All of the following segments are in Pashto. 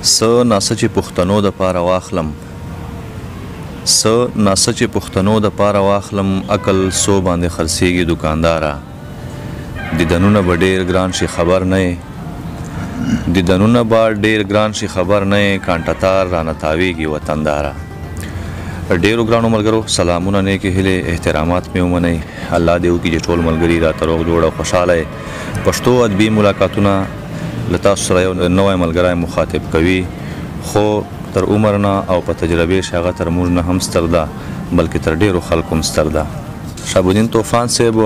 څه ناڅه چې پښتنو د پاره واخلم، څه ناڅه چې پښتنو د پاره واخلم، عقل څو باندې خرڅېږي دوکانداره. دیدنونه به ډېر ګران شي خبر نه یې، دیدنونه به ډېر ګران شي خبر نه یې، کانټه تار رانه تاوېږي وطنداره. ډېرو ګرانو ملګرو سلامونه، نیکې هیلې، احترامات مې ومنئ. الله دې وکړي چې ټول ملګري راته روغ جوړ او خوشحاله یې. پښتو ادبي ملاقاتونه له تاسو سره یو نوی ملګری مخاطب کوي، خو تر عمر نه او په تجربې شي هغه تر موږ نه هم ستر ده، بلکې تر ډېرو خلکو هم ستر ده. شهاب الدین طوفان صاحب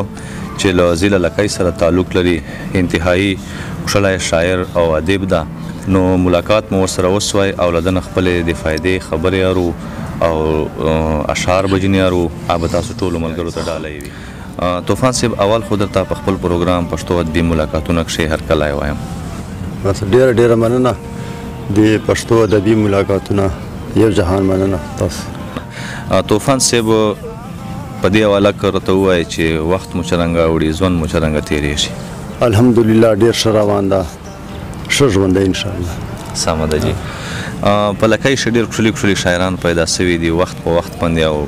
چې له ضلع لکۍ سره تعلق لري، انتهایی کښلی شاعر او ادیب ده. نو ملاقات مو ورسره وسوی او له ده نه خپلې د فایدې خبرې ارو او اشعار به ځینې ارو، هغه به تاسو ټولو ملګرو ته ډالۍ وي. طوفان صاحب، اول خو درته په خپل پروګرام پښتو ادبي ملاقاتونه کښې هرکلی وایم. ډېره ډېره مننه د پښتو ادبي ملاقاتونه، یو جهان مننه تاسو. طوفان صاحب، په دې حواله که راته ووایې چې وخت مو څرنګه اوړي، ژوند مو څرنګه تېرېږي؟ الحمدلله ډېر ښه روان ده، ښه ژوند دی انشاءالله. سمه ده جي. په لکۍ کښې ډېر ښکلي ښکلي شاعران پیدا سوي دي وخت په وخت باندې، او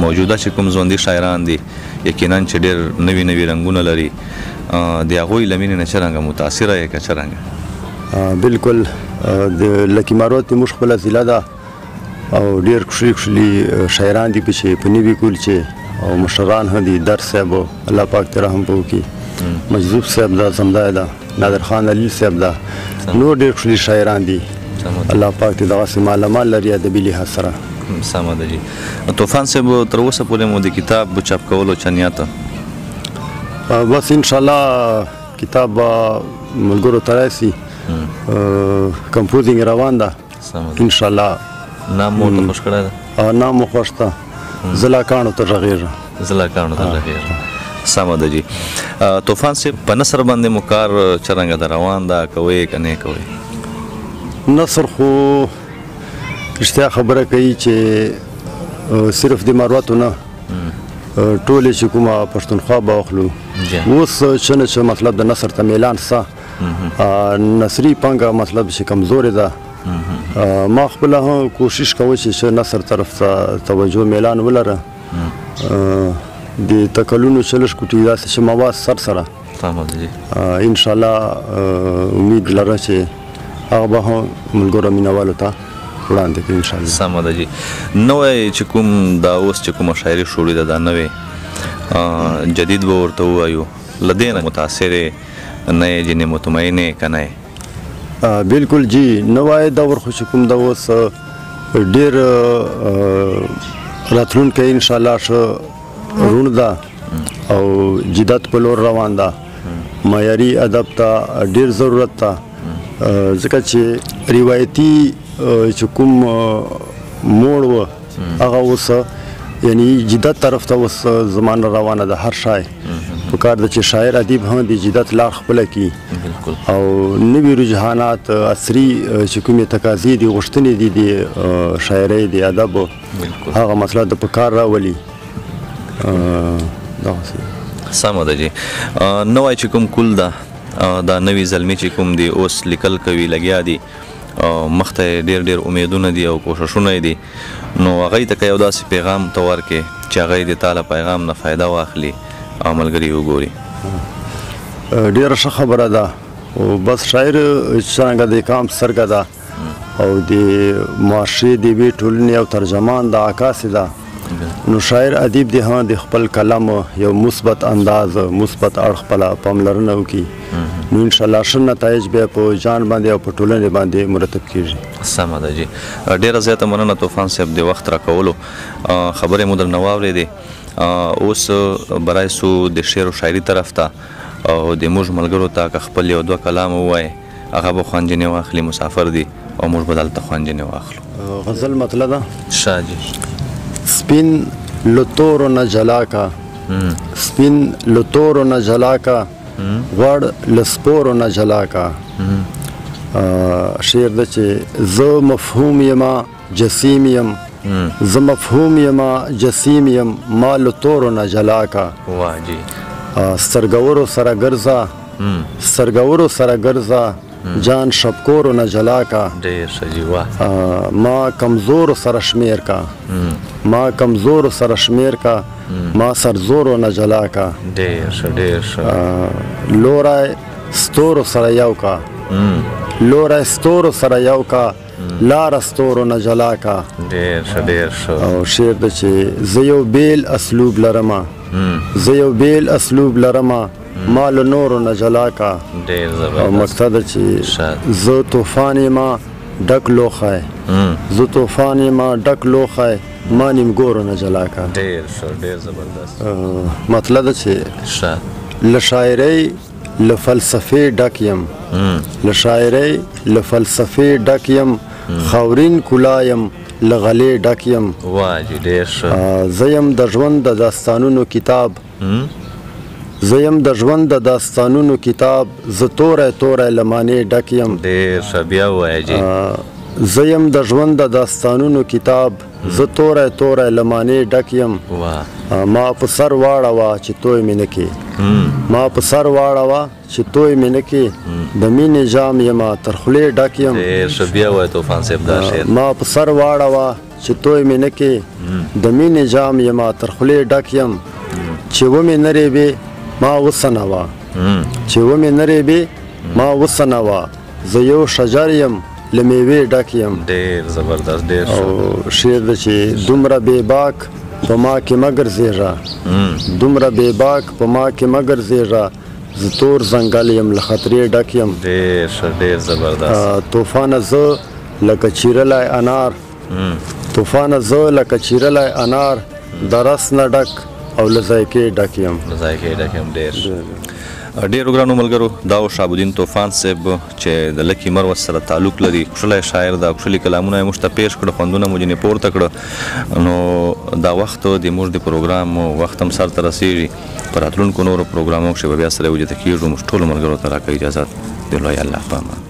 موجوده چې کوم ژوندي شاعران دي یقینا چې ډېر نوي نوي رنګونه لري. د هغوی له مینې نه څرنګه متاثره یې که څرنګه؟ بالکل، د لکي مروت موږ خپله ضلع ده او ډېر ښکلي ښکلي شاعران دي چې په نوي کول چې او مشران هم دي. در صاحب الله پاک ته رحم په وکړي، مجذوب صاحب ده، زمدای ده، نادر خان علی صاحب ده، نور ډېر ښکلي شاعران دي. الله پاک دې دغسې مالامال لري ادبي لحاظ سره. سمه ده جي. طوفان صاحب، تر اوسه پورې مو د کتاب چاپ کولو چا نیت؟ بس انشاءالله کتاب به ملګرو ته راشي، composing روان ده انشاءالله. نام مو ورته خوښ کړی ده؟ نام مو خوښ ده، زه لا کاڼو ته غږېږم. زه لا کاڼو ته غږېږم. سمه ده جي. طوفان صاحب، په نثر باندې مو کار څرنګه ده، روان ده، کوئ که نه کوئ؟ نثر خو رښتیا خبره کوي چې صرف د مروتو نه، ټولې چې کومه پښتونخوا به واخلو اوس څه نه څه مطلب د نثر ته میلان سته، نثري پانګه مطلب چې کمزورې ده. ما خپله هم کوشش کوم چې نثر طرف ته توجه میلان ولره. د تکلونو چې لږ کوټي داسې چې مواد سر سره انشاءالله امید لره چې هغه به هم ملګرو مینهوالو ته وړاندې کړي انشاءالله. سمه ده جي. نوی چې کوم دا اوس چې کومه شاعري شوړې ده، دا نوې جدید به ورته ووایو، له دې نه متاثرې نه یې ځینې مطمئنې که نه یې؟ بالکل جی، نوی دور خو چې کوم دا اوس ډېر راتلونکی انشاءالله ښه روڼ ده او جدت په لور روان ده. معیاري ادب ته ډېر ضرورت ده، ځکه چې روایتي چې کوم موړ و هغه اوس یعنی جدت طرف ته اوس زمانه روانه ده. هر شای په کار ده چې شاعر ادیب هم د جدت لار خپله کړي او نوي رجحانات عصري چې کومې تقاضې دي، غوښتنې دي د شاعرۍ د ادب، هغه مسله د په کار راولي. دغسې. سمه ده جي. نوی چې کوم کول ده، دا نوي زلمي چې کوم دي اوس لیکل کوي لګیا دي، مخته یې ډېر ډېر امیدونه دي او کوښښونه یې دي، نو هغوی ته که یو داسې پیغام ته ورکړې چې هغوی د تا له پیغام نه فایده واخلي او ملګري یې وګوري؟ ډېره ښه خبره ده. بس شاعر څنګه د کام سترګه ده او د معاشرې د یوې ټولنې او ترجمان د عکاسې ده، نو شاعر ادیب دی هم د خپل قلم یو مثبت انداز، مثبت اړخ خپله پاملرنه وکړي، نو انشاءالله ښه نتایج بیا په ځان باندې او په ټولنې باندې مرتب کېږي. سمه ده جي. ډېره زیاته مننه طوفان صاحب د وخت راکولو، خبرې مو درنه واورېدې. اوس به راشو د شعر او شاعري طرف ته، او د موږ ملګرو ته که خپل یو دوه کلام ووایې هغه به خوند ځینې واخلي، مسافر دي او موږ به دلته خوند ځینې واخلو. غزل مطلع ده. ښه جي. سپین له تورو نه جلا کا، سپین له تورو نه جلا کا، غوړ له سپورو نه جلا کا. شعر ده چې زه مفهوم یم جسیم یم، زه مفهوم یم جسیم یم، ما له تورو نه جلا کا. واه جي. سترګورو سره ګرځه، سترګورو سره ګرځه، جان شبکورو نه جلا کا. ډېر ښه جي، واه. ما کمزورو سره شمیر کا، ما کمزورو سره شمیر کا، ما سرزورو نه جلا کا. ډېر ښه، ډېر ښه. لوری ستورو سره یو کا، لوری ستورو سره یو کا، لاره ستورو نه جلا کا. ډېر ښه، ډېر ښه. او شعر ده چې زه یو بیل اسلوب لرمه، زه یو بیل اسلوب لرمه، ما له نورو نه جلا کا. ډېر زبردست. او مقصد چې زه طوفان یم ډک لوښی، زه طوفان یم ډک لوښی، ما نیمګورو نه جلا کا. ډېر ښه، ډېر زبردست. مطلب چې له شاعرۍ له فلسفې ډک یم، له شاعرۍ له فلسفې ډک یم، خاورین کلا یم له غلې ډک یم. واه جي، ډېر ښه. زه یم د ژوند د داستانونو کتاب، زه یم د ژوند د داستانونو کتاب، زه توری توری له معنی ډک یم. ډېر ښه، بیا ووایه جي. زه یم د ژوند د داستانونو کتاب، زه توری توری له معنی ډک یم. ما په سر واړوه چې توی مې نه کې، ما په سر واړوه چې توی مې نه کې، د مینې جام یمه تر خولې ډک یم. ډېر ښه، بیا ووایه طوفان صاحب دا شعر. ما په سر واړوه چې توی مې نه کې، د مینې جام یمه تر خولې ډک یم، چې ومې نه رېبې ما وسنوه، چې ومې نه رېبې ما وسنوه، زه یو شجر یم له میوې ډک یم. ډېر زبردست، ډېر ښه. او شعر ده چې دومره بې باک په ما کې مه ګرځېږه، دومره بې باک په ما کې مه ګرځېږه، زه تور ځنګل یم له خطرې ډک یم. ډېر ښه، ډېر زبردست. طوفانه زه لکه چیرلی انار، طوفانه زه لکه چیرلی انار، د رس نه ډک او له ذایقې ډک یم. له ذایقې ډک یم. ډېر ډېرو ګرانو ملګرو، دا و شهاب الدین طوفان صاحب چې د لکي مروت سره تعلق لري، کښلی شاعر ده، کښلي کلامونه یې موږ ته پېښ کړه، خوندونه مو ځینې پورته کړه. نو دا وخت د موږ د پروګرام وخت هم سر ته رسېږي. په راتلونکو نورو پروګرامو کښې به بیا سره ولیده کېږو. موږ ټولو ملګرو ته راکوي اجازت. د لوی الله په امان.